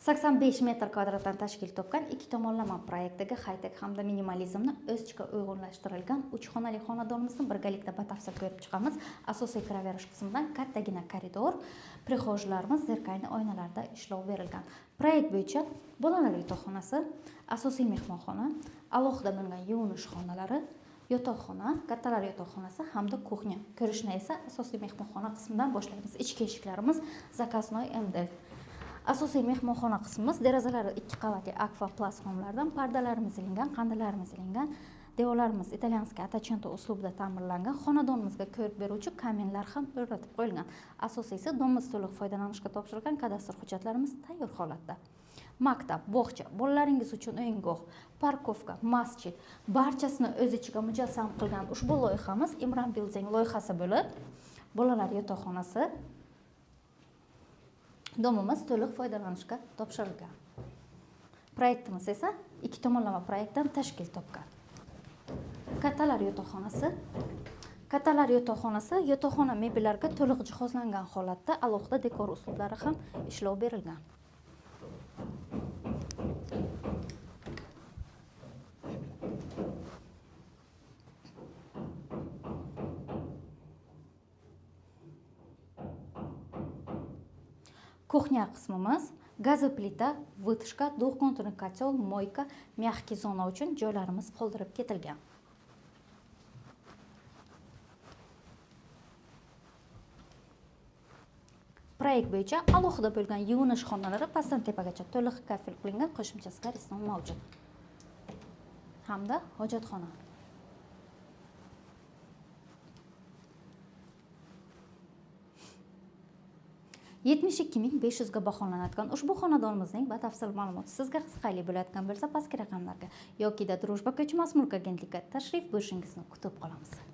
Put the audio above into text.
85 metr kvadratdan tashkil topgan ikki tomonlama proyektdagi high-tech hamda minimalizmni o'z ichiga uyg'unlashtirilgan 3 xonali xonadonimizni birgalikda batafsil ko'rib chiqamiz. Asosiy kiraverish qismidan kattagina koridor, prixojlarimiz zerkalni oynalarda ishlov berilgan. Proyekt bo'yicha bolalar yotoqxonasi, asosiy mehmonxona, alohida bo'lgan yuvinish xonalari, yotoqxona, kattalar yotoqxonasi hamda kuxnya. Ko'rishni esa asosiy mehmonxona qismidan boshlaymiz. Ichki eshiklarimiz zakaznoy MDF. Asosiy mehmonxona qismimiz derazalari 2 qavatli akfa plus xomlardan, pardalarimiz ilingan, qandillarimiz ilingan, devorlarimiz italyanskiy attachento uslubida ta'mirlangan, xonadonimizga ko'rk beruvchi kaminlar ham o'rnatib qo'yilgan. Asosiysi domimiz to'liq foydalanishga topshirilgan, kadastr hujjatlarimiz tayyor holatda. Maktab, bog'cha, bolalaringiz uchun o'yingoh, parkovka, masjid barchasini o'z ichiga mujassam qilgan ushbu loyihamiz Imran Building loyihasi bo'lib, bolalar yotoqxonasi domimiz to'liq foydalanishga topshirilgan. Proyektimiz esa ikki tomonlama proyektdan tashkil topgan. Kattalar yotoqxonasi. Kattalar yotoqxonasi yotoqxona mebellarga to'liq jihozlangan holatda alohida dekor uslublari ham ishlov berilgan. Kuxnya qismimiz gazi plita, vытяжка, двухконтурный котел, мойка, мягкий zona uchun joylarimiz qoldirib ketilgan. Proyekt bo'yicha alohida bo'lgan yuvinish xonalari pastdan tepagacha to'liq kafel qilingan, qo'shimcha qariston mavjud. Hamda hojatxona. 72 500 ga baholanayotgan ushbu xonadonimizning batafsil ma'lumoti sizga qiziqarli bo'layotgan bo'lsa, pastki raqamlarga yoki Drujba ko'chmas mulk agentligiga tashrif buyurishingizni kutib qolamiz.